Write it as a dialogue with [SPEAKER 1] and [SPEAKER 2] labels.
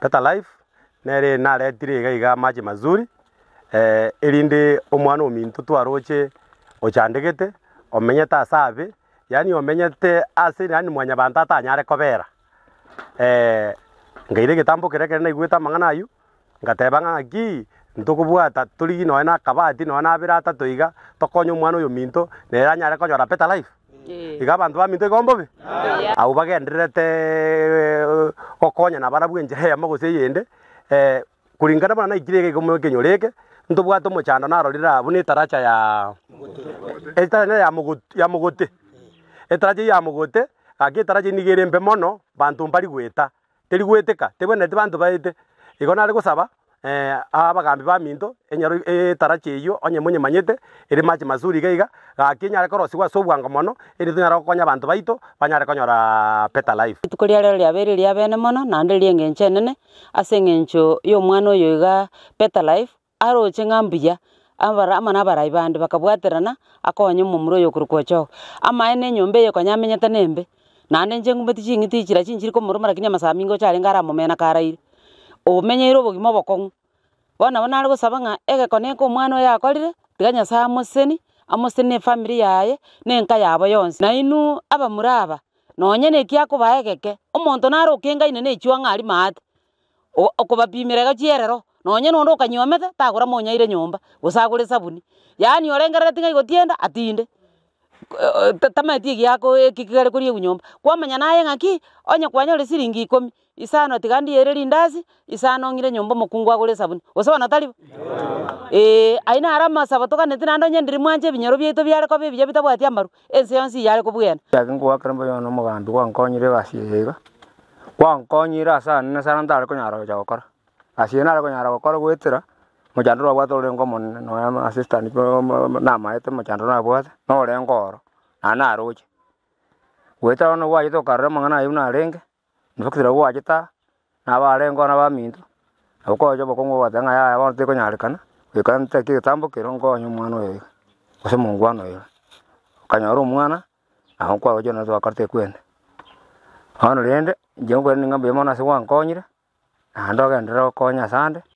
[SPEAKER 1] Better Life, nere naretire iga iga amache mazuri, erinde omwana ominto twaroche ochandegete, omenyete ase abe, yaani omenyete ase yaani mwanyabanto atanyare kobera. Nkaira egetambo keria ekero naigwete amang'ana aywo, ngateba ng'a ng'aki, ntokobwata torigie nonye na akabati nonye na abere atato iga, tokonye omwana oyo ominto, nere anyare konyora better life. Iga abanto baminto igo mbobe? Abwo bagendererete gokonya nabarabwo enchera eyemo gose eyende, Kuringana buna naikire iga iga ekenyoro eke, ntobwate omochando narorire aa buna etaracha ya etaracha ya mogo ya mogote, etaracha eyio ya mogote, gaki etaracha eyio nigo ere embe mono, banto mbari goeta, teri goeteka, tebwenereti banto baete. Igo nare gosaba abagambi baminto, enyaro etaracha eyio onye monyemanyete, ere mache mazuri iga iga, gaki enyare korosigwa ase obwango mono, erinde tonyare gokonya abanto baito, banyare konyora better life.
[SPEAKER 2] Rituko ria rero riabeire riabene mono, naende ri'engencho enene, Ase engencho y'omwana oyo iga Better Life, aroche ng'a mbuya, abara amo nabarai bande bakabwaterana, akonye omomura oyo okorokwa Ochogo. Amaene enyomba eye konya amenyete nembe, naende inche ngumeti ching'iti chiria chinchiri komoroma lakini amasaa aminge ocha arenge aramomena karaire. Omenyeire obogima obokong'u. Bono nabo nare gosaba ng'a egekone eke omwana oyo akorire, tiga Nyasaye amoseseni, amoseseni na efamiri yaye, na enka yabo yonsi. Nainwe abamura aba, nonye na eki akobaa egeke, omonto nare okengaine na echuang'a aria maate, o- okobapimera iga chierero, nonye na onde okanyuomete, tagora monyaire nyomba, gose agore esabuni. Yaani orengerereti ng'a igotienda, atinde tamaeti egiako eki kare koriegwa nyomba. Kwamanya naye ng'aki, onye kwanyora esiringi ikomi, isano tiga ndiere rindasi, isano ng'ire nyomba omokungu agore esabuni, gose bono tari bo? Eeh, ayio naro amasabo toganeti naende onye ndiri mwanche ebinyoro biaito biare koba ebiya bitabwati amaru, ense yonsi iyare kobwena.
[SPEAKER 3] Gaki ngoakera mbuya mono omogambi gwankonyire egasi eye iga, gwankonyire ase anene sana ntare konyara gocha gokora. Gasi eye nare konyara gokora goetera, mochando nabwate orenge omonene nonya ama assistant namaete mochando nabwate, norenge oro, naende naroche. Goetera bono gwachete okarora amang'ana aywo buna arenge, infact nabo gwachete aa, nabarenge oo nabaminto, nabo kwagocha obokong'u ogoteba ng'a yaya bono tekonyarekana, goika ntake egetambo kero nkonye omwana oyo iga, gose omongwana oyo iga. Okanyora omwana, nabo kwagocha nabo twakorete ekwende. Bono rende, inche nkoiraneria ng'a mbuya mono ase gwankonyire, naende ogenderere gokonya asande.